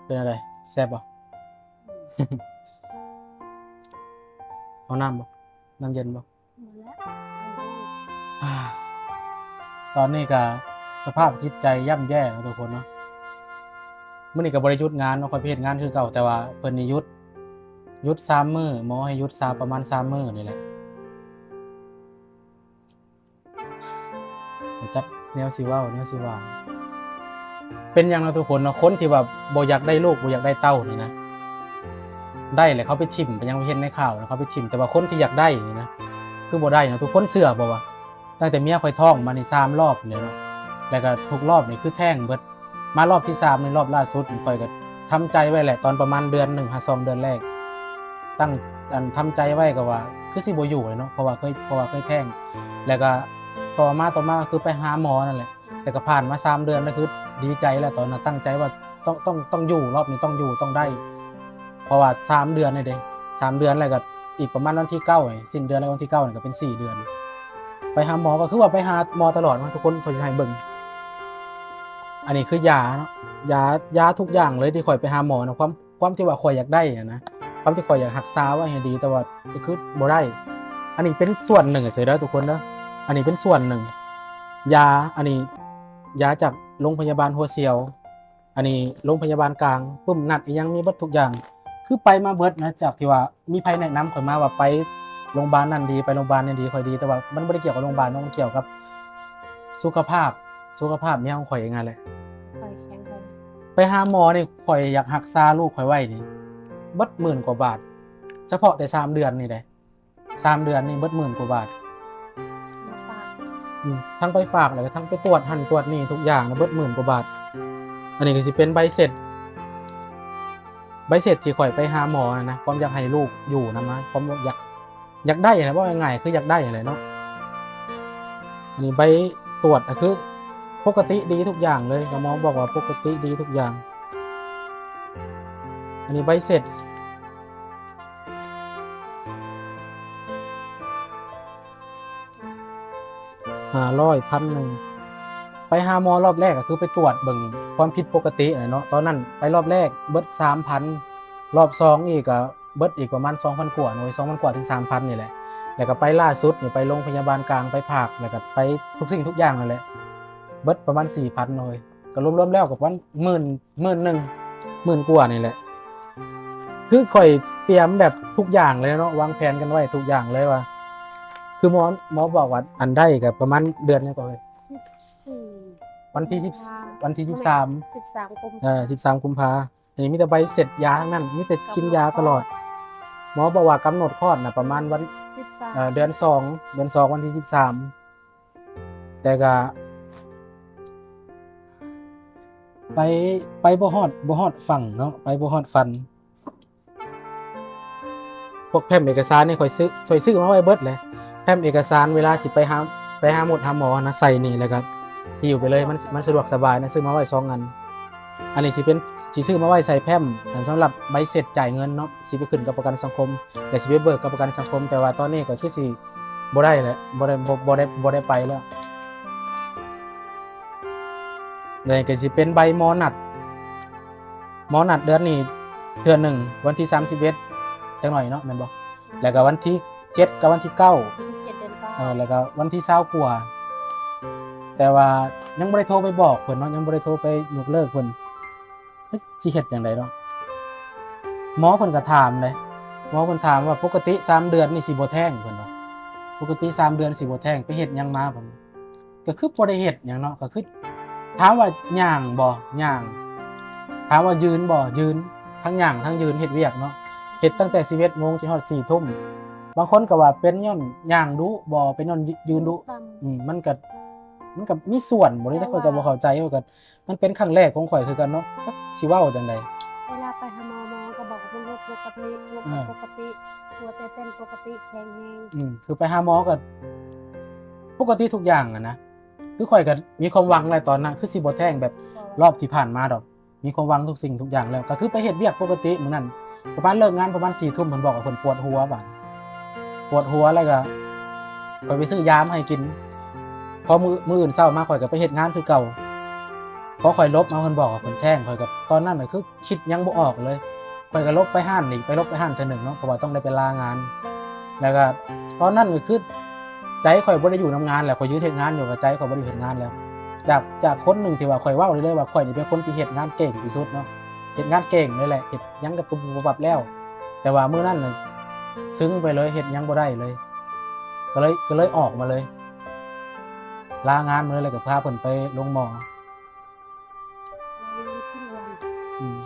ເປັນຈັ່ງໃດ? ແຊບບໍ່? ເອົານ້ຳບໍ່? ນ້ຳເຢັນບໍ່? ບໍ່ແລ້ວ. ຕອນນີ້ກະສະພາບຈິດໃຈຍ່ຳແຍ່ເນາະທຸກຄົນເນາະ. ມື້ນີ້ກະບໍ່ໄດ້ຢຸດງານເນາະ, ຂ້ອຍໄປເຮັດງານຄືເກົ່າ, ແຕ່ວ່າເພິ່ນນີ້ຢຸດ ຢຸດສາມມື້, ໝໍໃຫ້ຢຸດສາມ ປະມານສາມມື້ນີ້ແຫຼະ. ບໍ່ຈັກແນວຊິເວົ້າ ແນວຊິວ່າ. ເປັນຫຍັງເນາະທຸກຄົນເນາະ, ຄົນທີ່ວ່າບໍ່ຢາກໄດ້ລູກ ບໍ່ຢາກໄດ້ເຕົ້ານີ້ນະ ໄດ້ແຫຼະ, ເຂົາໄປຖິ້ມ ໄປຫຍັງ ໄປເຫັນໃນຂ່າວນະ ເຂົາໄປຖິ້ມ. ແຕ່ວ່າຄົນທີ່ຢາກໄດ້ນີ້ນະ ຄືບໍ່ໄດ້ເນາະ. ທຸກຄົນເຊື່ອບໍ່ວ່າ ຕັ້ງແຕ່ເມຍຂ້ອຍທ້ອງມານີ້ສາມລອບນີ້ເນາະ, ແລ້ວກໍທຸກລອບນີ້ຄືແທ້ງເບິດ. ມາລອບທີສາມນີ້ ລອບລ່າສຸດນີ້ ຂ້ອຍກໍທຳໃຈໄວ້ແຫຼະ ຕອນປະມານເດືອນໜຶ່ງຫາສອງເດືອນແລກ, ຕັ້ງ ອັນ ທຳໃຈໄວ້ກໍວ່າຄືຊິບໍ່ຢູ່ແຫຼະເນາະ ເພາະວ່າເຄີຍ ເພາະວ່າເຄີຍແທ້ງ. ແລ້ວກໍຕໍ່ມາ ຕໍ່ມາກໍຄືໄປຫາໝໍນັ້ນແຫຼະ, ແຕ່ກໍຜ່ານມາສາມເດືອນ ກໍຄືດີໃຈແລ້ວ. ຕອນນັ້ນຕັ້ງໃຈວ່າຕ້ອງ ຕ້ອງ ຕ້ອງຢູ່ ລອບນີ້ຕ້ອງຢູ່ ຕ້ອງໄດ້ ເພາະວ່າສາມເດືອນນີ້ເດ້ ສາມເດືອນແລ້ວກໍ ອີກປະມານວັນທີເກົ້າ ສິ້ນເດືອນແລ້ວ ວັນທີເກົ້ານີ້ກໍເປັນສີ່ເດືອນ. ໄປຫາໝໍກໍຄືວ່າໄປຫາໝໍຕະຫຼອດເນາະ ທຸກຄົນ ຂ້ອຍຊິໃຫ້ເບິ່ງ. ອັນນີ້ຄືຢາເນາະ ຢາ ຢາທຸກຢ່າງເລີຍທີ່ຂ້ອຍໄປຫາໝໍນະ. ຄວາມ ຄວາມທີ່ວ່າຂ້ອຍຢາກໄດ້ນະ ຄວາມທີ່ຂ້ອຍຢາກຮັກສາໄວ້ໃຫ້ດີ ແຕ່ວ່າກໍຄືບໍ່ໄດ້. ອັນນີ້ເປັນສ່ວນໜຶ່ງເສີເດີທຸກຄົນເດີ, ອັນນີ້ເປັນສ່ວນໜຶ່ງ. ຢາ ອັນນີ້ຢາຈາກໂລງພະຍາບານຫົວສ່ຽວ. ອັນນີ້ໂລງພະຍາບານກາງ ປຶ້ມນັດອີ່ຫຍັງ ມີເບິດທຸກຢ່າງ ຄືໄປມາເບິດນະ. ຈາກທີ່ວ່າມີໃຜແນະນຳຂ້ອຍມາວ່າໄປໂລງບານນັ້ນດີ ໄປໂລງບານນີ້ດີ ຂ້ອຍດີ ແຕ່ວ່າມັນບໍ່ໄດ້ກ່ຽວກັບໂລງບານເນາະ, ມັນກ່ຽວກັບສຸຂະພາບ ສຸຂະພາບແນວຂອງຂ້ອຍເອງຫັ້ນແຫຼະ. ຂ້ອຍແຂງແຮງ ໄປຫາໝໍນີ້ ຂ້ອຍຢາກຮັກສາລູກຂ້ອຍໄວ້ນີ້ ເບິດໝື່ນກວ່າບາດ ສະເພາະແຕ່ສາມເດືອນນີ້ເດ້. ສາມເດືອນນີ້ເບິດໝື່ນກວ່າບາດ ມາຝາກ ອືມ ທັງໄປຝາກ ແລ້ວກໍທັງໄປຕວດຫັ້ນຕວດນີ້ ທຸກຢ່າງນະ ເບິດໝື່ນກວ່າບາດ. ອັນນີ້ກໍຊິເປັນໃບເສັດ ໃບເສັດທີ່ຂ້ອຍໄປຫາໝໍຫັ້ນນະ ຄວາມຢາກໃຫ້ລູກຢູ່ນຳນະ ຄວາມຢາກ ຢາກໄດ້ນະ ເວົ້າງ່າຍໆ ຄືຢາກໄດ້ຫັ້ນແຫຼະເນາະ. ອັນນີ້ໃບຕວດກໍຄືປົກກະຕິດີທຸກຢ່າງເລີຍ ກໍໝໍບອກວ່າປົກກະຕິດີທຸກຢ່າງ. ອັນນີ້ໃບເສັດ ຫ້າຮ້ອຍ ພັນໜຶ່ງ. ໄປຫາໝໍລອບແລກກໍຄືໄປຕວດເບິ່ງຄວາມຜິດປົກກະຕິຫັ້ນແຫຼະເນາະ. ຕອນນັ້ນໄປລອບແລກເບິດສາມພັນ, ລອບສອງອີກກໍເບິດອີກປະມານສອງພັນກວ່າເນາະ, ສອງພັນກວ່າເຖິງສາມພັນນີ້ແຫຼະ. ແລ້ວກໍໄປລ່າສຸດນີ້ໄປໂລງພະຍາບານກາງ ໄປພາກ ແລ້ວກໍໄປທຸກສິ່ງທຸກຢ່າງນັ້ນແຫຼະ ເບິດປະມານສີ່ພັນເນາະ. ກໍລວມໆແລ້ວກໍປະມານໝື່ນ ໝື່ນໜຶ່ງ ໝື່ນກວ່ານີ້ແຫຼະ. ຄືຂ້ອຍຕຽມແບບທຸກຢ່າງເລີຍເນາະ, ວາງແຜນກັນໄວ້ທຸກຢ່າງເລີຍວ່າ ຄືໝໍ ໝໍບອກວ່າອັນໃດກໍປະມານເດືອນນີ້ກໍເລີຍ ສິບສີ່ ວັນທີສິບ ວັນທີສິບສາມ ສິບສາມກຸມພາ ເອີ ສິບສາມກຸມພາ. ອັນນີ້ມີແຕ່ໃບເສັດຢາທັງນັ້ນ ມີແຕ່ກິນຢາຕະຫຼອດ. ໝໍບອກວ່າກຳນົດຄອດນະປະມານວັນ ສິບສາມ ເອີ ເດືອນສອງ ເດືອນສອງ ວັນທີສິບສາມ. ແຕ່ກະໄປ ໄປບໍ່ຮອດ ບໍ່ຮອດຝັ່ງເນາະ, ໄປບໍ່ຮອດຝັ່ງ. ພວກແຟ້ມເອກະສານນີ້ຂ້ອຍຊື້ ຂ້ອຍຊື້ມາໄວ້ເບິດເລີຍ. ແຟ້ມເອກະສານເວລາຊິໄປຫາ ໄປຫາໝົດຫາໝໍນະ ໃສ່ນີ້ ແລ້ວກະຫິ້ວໄປເລີຍ ມັນ ມັນສະດວກສະບາຍນະ. ຊື້ມາໄວ້ສອງອັນ. ອັນນີ້ຊິເປັນ ຊິຊື້ມາໄວ້ໃສ່ແຟ້ມ ອັນສຳລັບໃບເສັດຈ່າຍເງິນເນາະ, ຊິໄປຂຶ້ນກັບປະກັນສັງຄົມ ແລະ ຊິໄປເບີກກັບປະກັນສັງຄົມ. ແຕ່ວ່າຕອນນີ້ກໍຄືຊິບໍ່ໄດ້ແຫຼະ ບໍ່ໄດ້ ບໍ່ ບໍ່ໄດ້ ບໍ່ໄດ້ໄປແລ້ວ. ແລ້ວກໍຊິເປັນໃບໝໍນັດ ໝໍນັດເດືອນນີ້ເທື່ອໜຶ່ງ ວັນທີສາມສິບເອັດ ຈັກໜ້ອຍເນາະ ແມ່ນບໍ່? ແລ້ວກໍວັນທີເຈັດກັບວັນທີເກົ້າ ວັນທີເຈັດເດືອນເກົ້າ ເອີ ແລ້ວກໍວັນທີຊາວກວ່າ. ແຕ່ວ່າຍັງບໍ່ໄດ້ໂທໄປບອກເພິ່ນເນາະ, ຍັງບໍ່ໄດ້ໂທໄປຍົກເລີກເພິ່ນ. ເອີ ຊິເຮັດຈັ່ງໃດເນາະ? ໝໍເພິ່ນກໍຖາມເດ້ ໝໍເພິ່ນຖາມວ່າ ປົກກະຕິສາມເດືອນນີ້ຊິບໍ່ແທ້ງ ເພິ່ນວ່າ ປົກກະຕິສາມເດືອນຊິບໍ່ແທ້ງ ໄປເຮັດຫຍັງມາ ເພິ່ນ. ກໍຄືບໍ່ໄດ້ເຮັດຫຍັງເນາະ, ກໍຄືຖາມວ່າຍ່າງບໍ່? ຍ່າງ. ຖາມວ່າຢືນບໍ່? ຢືນ. ທັງຍ່າງທັງຢືນເຮັດວຽກເນາະ, ເຮັດຕັ້ງແຕ່ສິບເອັດໂມງຈົນຮອດສີ່ທຸ່ມ. ບາງຄົນກໍວ່າເປັນຍ້ອນຍ່າງດຸບໍ? ເປັນຍ້ອນຍ- ຢືນດຸ? ອືມ ມັນກໍ ມັນກໍມີສ່ວນບໍ່ນີ້ ແຕ່ວ່າ ຂ້ອຍກໍບໍ່ເຂົ້າໃຈ. ຂ້ອຍກໍ ມັນເປັນຄັ້ງແລກຂອງຂ້ອຍຄືກັນເນາະ, ຈັກຊິເວົ້າຈັ່ງໃດ. ເວລາໄປຫາໝໍ ໝໍກໍບອກວ່າ ເປັນໂລກປົກກະຕິ ເອີ ປົກກະຕິ ຫົວໃຈເຕັ້ນປົກກະຕິ ແຂງແຮງ. ອືມ ຄືໄປຫາໝໍກໍປົກກະຕິທຸກຢ່າງຫັ້ນນະ. ຄືຂ້ອຍກໍມີຄວາມຫວັງແຫຼະຕອນນັ້ນ ຄືຊິບໍ່ແທ້ງແບບ ບໍ່ ລອບທີ່ຜ່ານມາດອກ, ມີຄວາມຫວັງທຸກສິ່ງທຸກຢ່າງແລ້ວ. ກໍຄືໄປເຮັດວຽກປົກກະຕິມື້ນັ້ນ ປະມານເລີກງານປະມານສີ່ທຸ່ມ ເພິ່ນບອກວ່າເພິ່ນປວດຫົວບາດ ປວດຫົວ ແລ້ວກໍຂ້ອຍໄປຊື້ຢາມາໃຫ້ກິນ. ພໍມື້ ມື້ອື່ນເຊົ້າມາ ຂ້ອຍກໍໄປເຮັດງານຄືເກົ່າ. ພໍຂ້ອຍຫຼົບມາ ເພິ່ນບອກວ່າເພິ່ນແທ້ງ ຂ້ອຍກໍຕອນນັ້ນກໍຄືຄິດຫຍັງບໍ່ອອກເລີຍ. ຂ້ອຍກໍຫຼົບໄປຮ້ານ ໜີໄປຫຼົບໄປຮ້ານເທື່ອໜຶ່ງເນາະ ເພາະວ່າຕ້ອງໄດ້ໄປລາງານ. ແລ້ວກໍຕອນນັ້ນກໍຄືໃຈຂ້ອຍບໍ່ໄດ້ຢູ່ນຳງານແລ້ວ, ຂ້ອຍຢືນເຮັດງານຢູ່ ກໍໃຈຂ້ອຍບໍ່ໄດ້ຢູ່ເຮັດງານແລ້ວ. ຈາກ ຈາກຄົນໜຶ່ງທີ່ວ່າຂ້ອຍເວົ້າໄດ້ເລີຍວ່າຂ້ອຍນີ້ເປັນຄົນທີ່ເຮັດງານເກັ່ງທີ່ສຸດເນາະ, ເຮັດງານເກັ່ງເລີຍແຫຼະ, ເຮັດຫຍັງກໍປຸບໆປັບໆແລ້ວ. ແຕ່ວ່າມື້ນັ້ນນ່ະຊຶ້ງໄປເລີຍ, ເຮັດຫຍັງບໍ່ໄດ້ເລີຍ, ກໍເລີຍ ກໍເລີຍອອກມາເລີຍ, ລາງານມາເລີຍ ແລ້ວກໍພາເພິ່ນໄປໂຮງໝໍ. ອືມ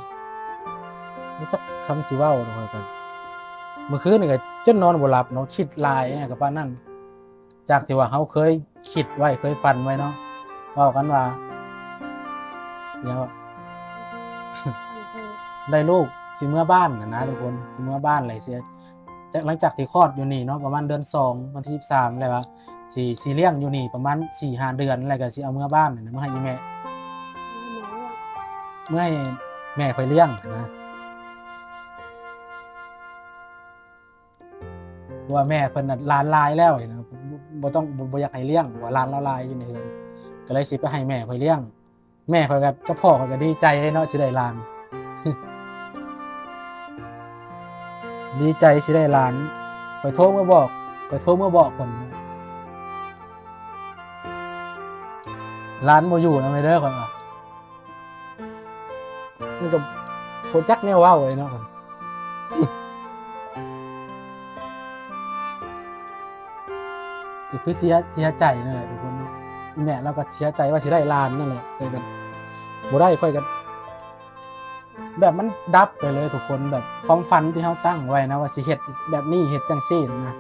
ບໍ່ຈັກຄຳຊິເວົ້າດອກ ຂ້ອຍກໍ ມື້ຄືນນີ້ກໍຈົນນອນບໍ່ຫຼັບເນາະ, ຄິດຫຼາຍຫຍັງກໍປານນັ້ນ. ຈາກທີ່ວ່າເຮົາເຄີຍຄິດໄວ້ ເຄີຍຝັນໄວ້ເນາະ, ເວົ້າກັນວ່າ ຫຍັງວະ ໄດ້ລູກ ຊິເມືອບ້ານຫັ້ນນະທຸກຄົນ, ຊິເມືອບ້ານແຫຼະ ຊິ ຈາກ ຫຼັງຈາກທີ່ຄອດຢູ່ນີ້ເນາະ ປະມານເດືອນສອງ ວັນທີສິບສາມ ແລ້ວວ່າ ຊິ ຊິລ້ຽງຢູ່ນີ້ປະມານສີ່ຫ້າເດືອນ ແລ້ວກໍຊິເອົາເມືອບ້ານນະ ເມືອໃຫ້ອີ່ແມ່ ເມືອໃຫ້ແມ່ຂ້ອຍລ້ຽງນະ. ເພາະວ່າແມ່ເພິ່ນນະຫຼານຫຼາຍແລ້ວນະ, ບໍ່ຕ້ອງ ບໍ່ ບໍ່ຢາກໃຫ້ລ້ຽງ ເພາະວ່າຫຼານລາວຫຼາຍຢູ່ໃນເຮືອນ, ກໍເລີຍຊິໄປໃຫ້ແມ່ຂ້ອຍລ້ຽງ. ແມ່ຂ້ອຍກໍ ກັບພໍ່ຂ້ອຍກໍດີໃຈເນາະ ຊິໄດ້ຫຼານ, ດີໃຈຊິໄດ້ຫຼານ. ຂ້ອຍໂທເມືອບອກ ຂ້ອຍໂທເມືອບອກເພິ່ນ, ຫຼານບໍ່ຢູ່ນຳເດີ ຂ້ອຍວ່າ. ມັນກໍບໍ່ຈັກແນວເວົ້າເລີຍເນາະ, ກໍຄືເສຍ ເສຍໃຈນັ້ນແຫຼະທຸກຄົນເນາະ. ອີ່ແມ່ລາວກໍເສຍໃຈວ່າຊິໄດ້ຫຼານນັ້ນແຫຼະ, ແຕ່ກໍບໍ່ໄດ້. ຂ້ອຍກໍແບບມັນດັບໄປເລີຍທຸກຄົນ, ແບບຄວາມຝັນທີ່ເຮົາຕັ້ງໄວ້ນະ ວ່າຊິເຮັດແບບນີ້ ເຮັດຈັ່ງຊີ້ນະ,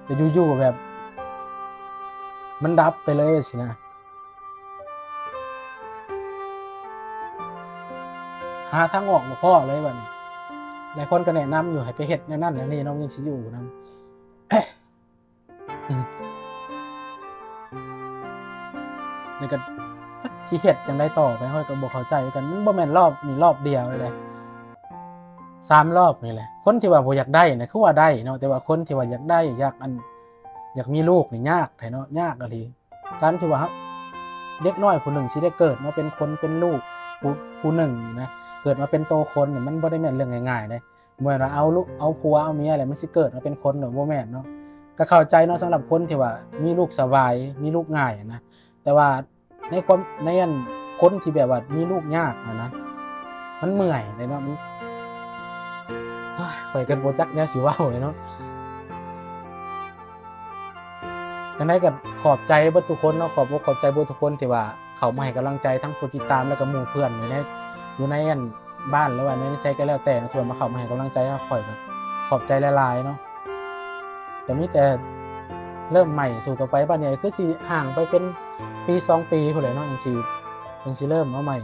ແຕ່ຢູ່ໆແບບມັນດັບໄປເລີຍຊີ້ນະ. ຫາທາງອອກບໍ່ພໍ້ເລີຍບັດນີ້. ຫຼາຍຄົນກໍແນະນຳຢູ່ໃຫ້ໄປເຮັດແນວນັ້ນແນວນີ້ເນາະ, ມັນຈັ່ງຊິຢູ່ນຳ. ແລ້ວກໍຈັກຊິເຮັດຈັ່ງໃດຕໍ່ໄປ, ຂ້ອຍກໍບໍ່ເຂົ້າໃຈຄືກັນ. ມັນບໍ່ແມ່ນລອບນີ້ລອບດຽວເດ້, ສາມລອບນີ້ແຫຼະ. ຄົນທີ່ວ່າບໍ່ຢາກໄດ້ນະ ຄືວ່າໄດ້ເນາະ, ແຕ່ວ່າຄົນທີ່ວ່າຢາກໄດ້ ຢາກອັນ ຢາກມີລູກນີ້ຍາກແທ້ເນາະ, ຍາກອີ່ຫຼີ. ການທີ່ວ່າເຮົາ ເດັກນ້ອຍຜູ້ໜຶ່ງຊິໄດ້ເກີດມາເປັນຄົນເປັນລູກຜູ້ ຜູ້ໜຶ່ງນີ້ນະ, ເກີດມາເປັນໂຕຄົນນີ້ ມັນບໍ່ໄດ້ແມ່ນເລື່ອງງ່າຍໆເດ້. ບໍ່ແມ່ນວ່າເອົາລູກ ເອົາຜົວເອົາເມຍແລ້ວມັນຊິເກີດມາເປັນຄົນເນາະ, ບໍ່ແມ່ນເນາະ. ກໍເຂົ້າໃຈເນາະ ສຳລັບຄົນທີ່ວ່າມີລູກສະບາຍ ມີລູກງ່າຍນະ, ແຕ່ວ່າໃນຄວາມ ໃນອັນ ຄົນທີ່ແບບວ່າມີລູກຍາກຫັ້ນນະ ມັນເມື່ອຍເດ້ເນາະ, ມັນ ໂອ້ຍ ຂ້ອຍກໍບໍ່ຈັກແນວຊິເວົ້າເລີຍເນາະ. ຈັ່ງໃດກໍຂອບໃຈເບິດທຸກຄົນເນາະ, ຂອບອົກຂອບໃຈເບິດທຸກຄົນທີ່ວ່າເຂົ້າມາໃຫ້ກຳລັງໃຈ ທັງຜູ້ຕິດຕາມ ແລ້ວກໍໝູ່ເພື່ອນຢູ່ໃນ ຢູ່ໃນອັນບ້ານ ຫຼືວ່າໃນ ໃນໃສກໍແລ້ວແຕ່ເນາະ ທີ່ວ່າມາເຂົ້າມາໃຫ້ກຳລັງໃຈເຮົາ. ຂ້ອຍກໍຂອບໃຈຫຼາຍໆເນາະ, ກໍມີແຕ່ເລີ່ມໃໝ່ສູ່ຕໍ່ໄປ. ບາດນີ້ຄືຊິຫ່າງໄປເປັນປີສອງປີພຸ້ນແຫຼະເນາະ ຈັ່ງຊິ ຈັ່ງຊິເລີ່ມເອົາໃໝ່.